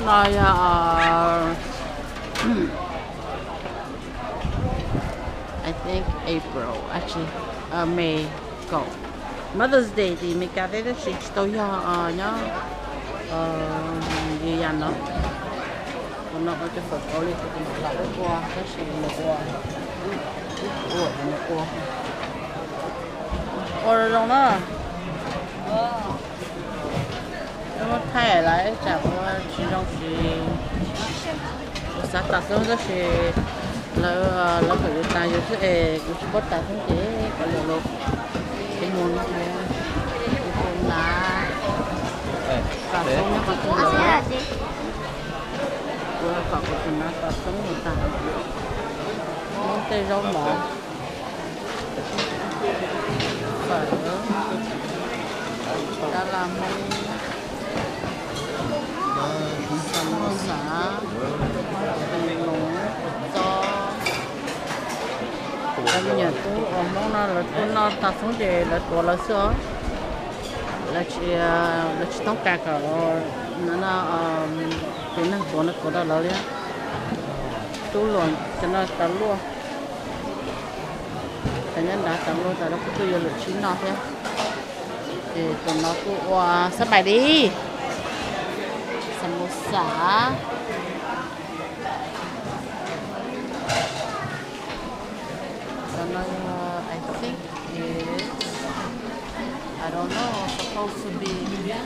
No yog I think April, actually, May kaum, Mother's Day tim Meskas teb, tab sis tsis tau yog nyob yam no. Tus no ua cov fawm Kaus Lim, tus no lam ua tab sis nws ua, ua nws ua, ua zoo na. Muab thaij lawv tsam ua tsis zoo ces kuv xav tas xwb tab sis lawv, lawv kom yus tas yus xwb es kuv tsis paub tas xwb ces kuv lam los peb mus no, kuv tus nav tas xoob nyob qhov twg lawm, kuv kom kuv tus nav tas xoob mus tas, muab tej zaub mov, fawm, dab la hmoob, samosa, tus noov, tub txob. Cov me nyuam tub uas Hmoob no lawv tuaj noj tas xoob ces lawv tuav lawv xwb os. Lawv tsis, lawv tsis toob kas kom tus neeg tuav no tuav rau lawv li. Tub luam cov no tas luaj, cov nyob nrad tas luaj tas lawv kuj tuaj yuav lwm tsib noj thiab. Ces tus no kuj ua xab pais di, samosa. Cov no yog, I think is, I don't know, supposed to be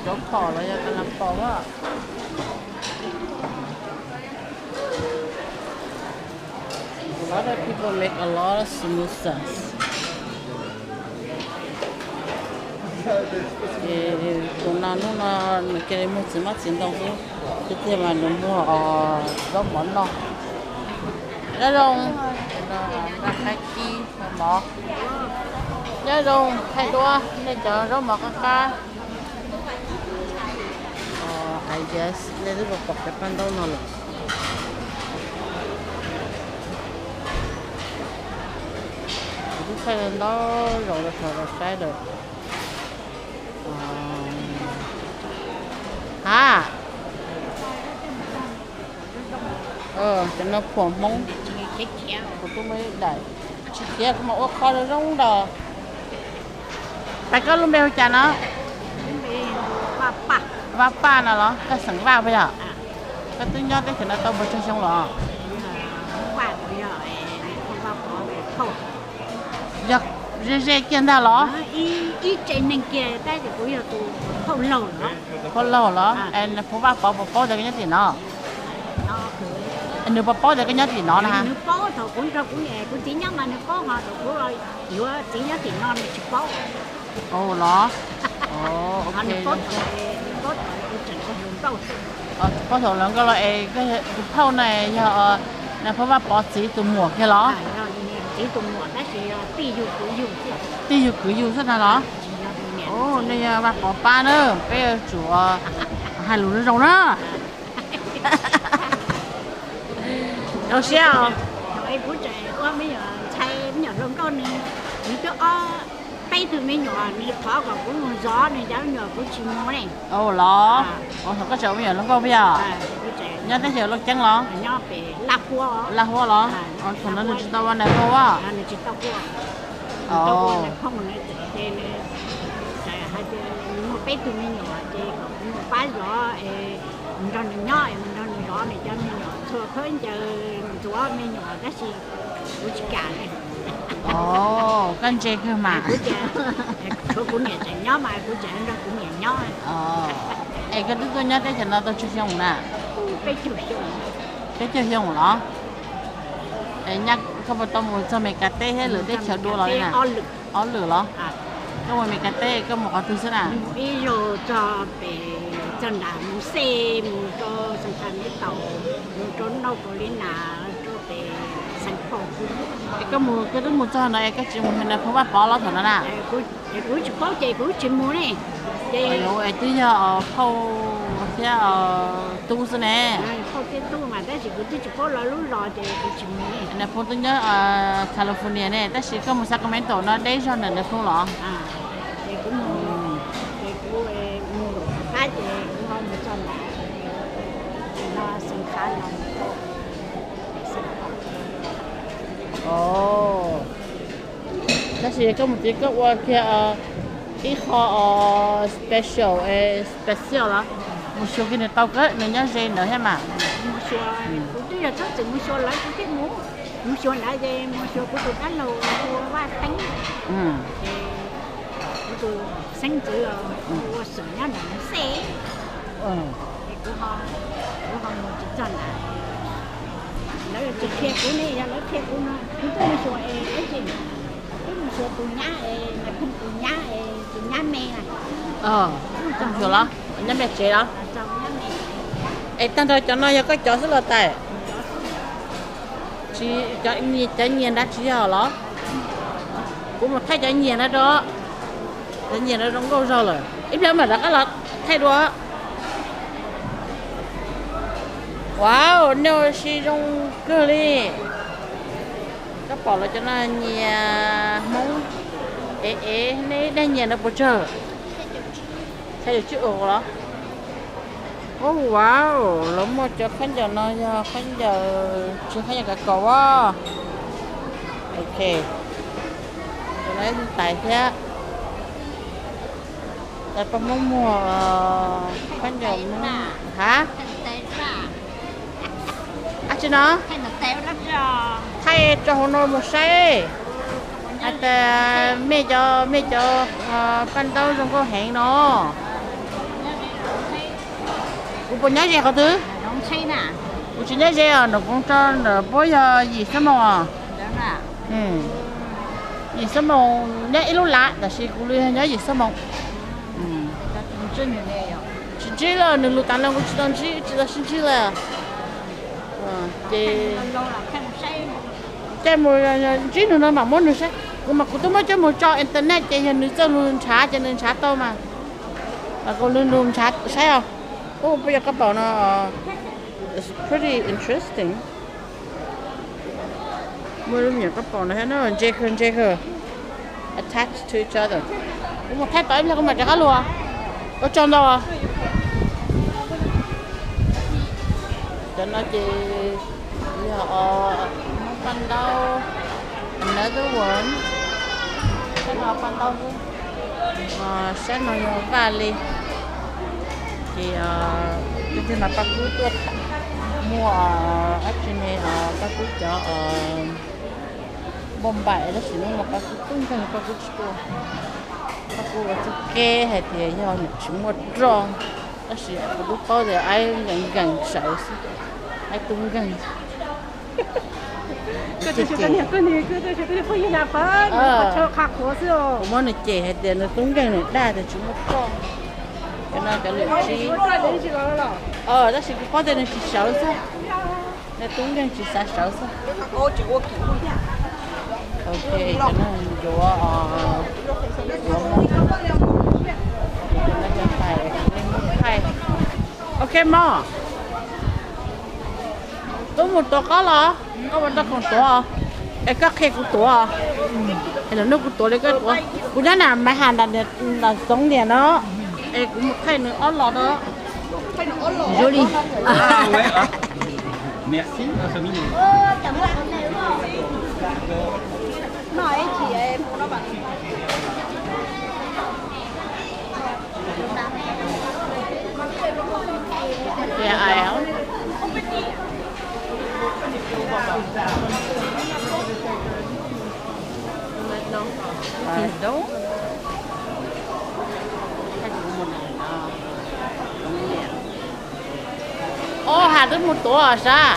cov phom los yog kas las pos a. A lot of people make a lot of samosas. Ces tus no hnub no nws cia li muag txiv hmab txiv ntoo xwb, tiag tiag mas nws muag zaub mov noj. Nyob zoo, nqa qaib kib mov. Nyob zoo, thaij duab nej cov zaub mov qab qab. I guess nej twb pom peb paj ntaub no lawm. Kuv twb thaij ntau zaus rau sawv daws saib lawm. Ha, cov no phuam Hmoob, kuv twb muaj ib daim tsis khiav, kuv mam ua kho zoo zoo nraud. Pais, koj lub npe hu cas no? Vaj Paj no los? Koj xeem Vaj puas yog? Koj twb nyob teb chaws no tau npaum tsawg xyoo los? Yog ze ze kiag ntag los? Phauj laug los? Es nws Phauj Vaj Pov puas paub tias koj nyob tim no? Nws puas paub tias koj nyob tim no na? Kuv txiv nyob mas nws paub, ho thaum kuv yuav txiv nyob tim no nws tsis paub. Ua los? Paub thaum hluas nkauj los es tus phauj na yog nws Phauj Vaj Pov txiv tus muam kiag los? Txiv tus muam tab sis tij yug kwv yug xwb na los? Nej yog Vaj Pov pab na, peb yuav tsum hais lus zoo zoo na. Zoo siab os. Kuv tseem ua me nyuam ntxhais, me nyuam hluas nkauj nws, nws twb ob peb tug me nyuam, nws thov kom kuv mus zov nws cov me nyuam, kuv tsis mus ne. Ua los? Ua thaum koj tseem ua me nyuam hluas nkauj puas yog? Nyob teb chaws Looj Ceeb los? Nyob pem Laj Huab. Laj Huab los? Thaum no nws tsis tau ua nais phoo a? Nws tsis tau ua. Nws tau ua nais phoo, nws tseem, ces nws tseem hais tias nws muaj peb tug me nyuam ces kom kuv mus pab zov es mus nrog nws nyob es mus nrog nws zov nws cov me nyuam, txhua khaub ncaws ntxuav me nyuam tab sis kuv tsis kam li. Koj ntse kawg mas. Kuv tias, tshuav kuv niam tseem nyob mas kuv tseem nrog kuv niam nyob. Es koj twb tuaj nyob teb chaws no tau tsawg xyoo na? Peb caug xyoo. Peb caug xyoo los? Es koj puas tau mus txog Meskas teb thiab lwm teb chaws dua los li na? Ob lwm los? Koj mus Meskas teb koj mus qhov twg xwb na? Ib zaug txog pem, txog nram mus xej mus rau San Francisco, mus rau North Carolina, rau pem Saint Paul. Es koj mus, koj twb mus txog no es koj tsis mus nrog nais phoo Vaj Pov los thaum no na? Kuv tsis paub ces kuv tsis mus ne. Es twb yog phauj thiab tub xwb ne? Phauj thiab tub mas tab sis kuv twb tsis paub lawv lub zos ces kuv tsis mus ne. Nais phoo twb nyob California ne, tab sis koj mus Sacramento no deb zog ntawm nais phoo los? Ces kuv mus, ces kuv mus qab ces kuv ho mus txog ntawd. Tab sis koj mus tid koj ua kiag ib qho special, special los mus xyuas kiag nws tau kawg, nws nyob ze ntawd thiab mas. Mus xyuas, kuv twb yog txhob txwm mus xyuas lawv kuv thiaj mus. Mus xyuas ntawd ces mus xyuas kuv tus dab laug hu ua Vaj Teeb, ces kuv tus xeeb ntxwv hu ua Xwm nyob ntawm Nus Xej, es kuv ho, kuv ho mus tsis txog ntawd. Lawv tsis qhia kuv ne, yog lawv qhia kuv no kuv twb mus xyuas es dab tsi, twb mus xyuas tus nyab es, nws pheej tus nyab es tus nyab me na. Xyuas los nyab me tsev los? Es tag nrho cov no yog koj cov xwb los tais? Tsis, cov nyias nrad tsis yog los? Kuv mus thaij cov nyias na rau, cov nyias na zoo nkauj zog lawm ib pliag mam rov qab los thaij dua. Wow, nej ua si zoo kawg li. Koj pom los cov no nyias Hmoob, es, es nej ib daim nyias no puas tsawg? Xya caum tsib ua los? Ub, wow, lawv muaj cov khaub ncaws no yog khaub ncaws, tsis khaub ncaws kav kaus as. Ok, cov no ib tais thiab. Tais paj Hmoob muag khaub ncaws Hmoob hab. Ab tsi no, thaij rau hauv no mus saib. Hais tias mej cov, mej cov paj ntaub zoo nkauj heev no. Kuv puas nyob ze qhov twg? Kuv tsis nyob ze os, nram koog tso ntawm puab yog yim xuab moos os. Yim xuab moos nyob ib lub lav, tab sis kuv lub yog nyob yim xuab moos. Tsis ntsib lawm, nws lus tas no kuv tsis tau ntsib, tsis tau sib ntsib lawm. Ces caij mus ntsib nws no mam muab nws saib. Kuv mas kuv twb muab coj mus tso internet ces yog nws txoj lus ntshav ces nws ntshav tau mas. Mas kuv lub lus ntshav saib os. Ub, puas yog koj paum no? It's pretty interesting. Muaj lub me nyuam koj paum no thiab na, ntse kawg, ntse kawg. Attached to each other. Kuv mus thaij tau ib pliag kuv mam rov qab los. Ua tsaug ntau. Cov no ces yog Hmoob paj ntaub. Another one. Saib no paj ntaub xwb. Saib no yog vaj li. Ces tus twg mas Paj Kub tuaj tham, muaj dab tsi ne, Paj Kub cov npauj npaim tab sis hnub no Paj Kub tub nkeeg Paj Kub tsis tuaj. Paj Kub ua txuj kev hais tias yog nws tsis muaj roj, tab sis kuv twb paub tias aib nkees nkees sawv xwb, aib tub nkeeg. Kuv muab nws cem hais tias nws tub nkeeg nws dag tias tsis muaj roj. Cov no cov lwm sib, tab sis kuv paub tias nws tsis sawv xwb, nws tub nkeeg tsis xav sawv xwb. Ok, cov no yuav, yuav Hmoob, thaij. Ok mog. Tub mus tuav qaub los? Koj ua tau khoom tuav, es koj qhia kuv tuav, es lwm hnub kuv tuav li koj tuav. Kuv nyob nram Maiv Has nram Xoov Nias no, es kuv mus thaij nws ob los no. Joli. Ob, Has twb mus tuav sav.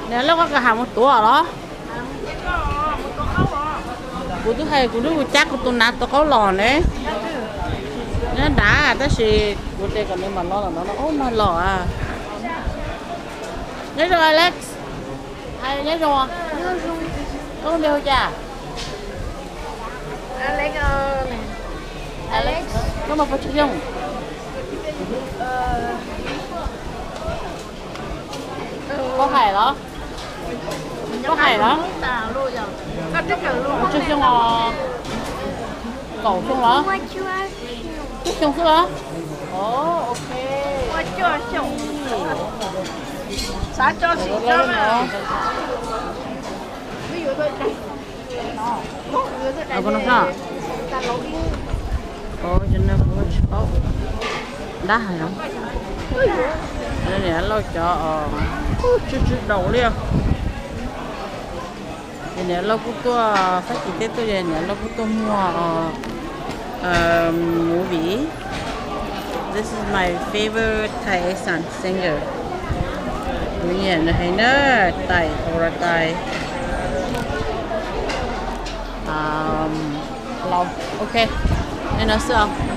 Nws loj koj kawg Has mus tuav los? Kuv twb hais kuv lub cab kuv tus nav tuav qaub los ne. Nyob nrad tab sis kuv tias kom nws mam los los no, ub, mag los. Nyob zoo Alex. Nyob zoo. Koj lub npe hu cas? Alex. Koj muaj pes tsawg xyoo? Koj hais los? Koj hais los? Pes tsawg xyoo os? Kaum xyoo los? Cuaj xyoo xwb los? Ok. Xav tso xim tso mas. Ua koj no soj. Ov, cov no kuv tsis paub dab hais os. Niam lauj cov os, tsw tsw daus li os. Ces niam lauj kuj tuaj, Fab Kis teb tuaj ces niam lauj kuj tuaj muag movie. This is my favorite Thai song singer. Kuv nyiam nws heev na, Tais Ora Tais. Laus, ok, li no xwb os.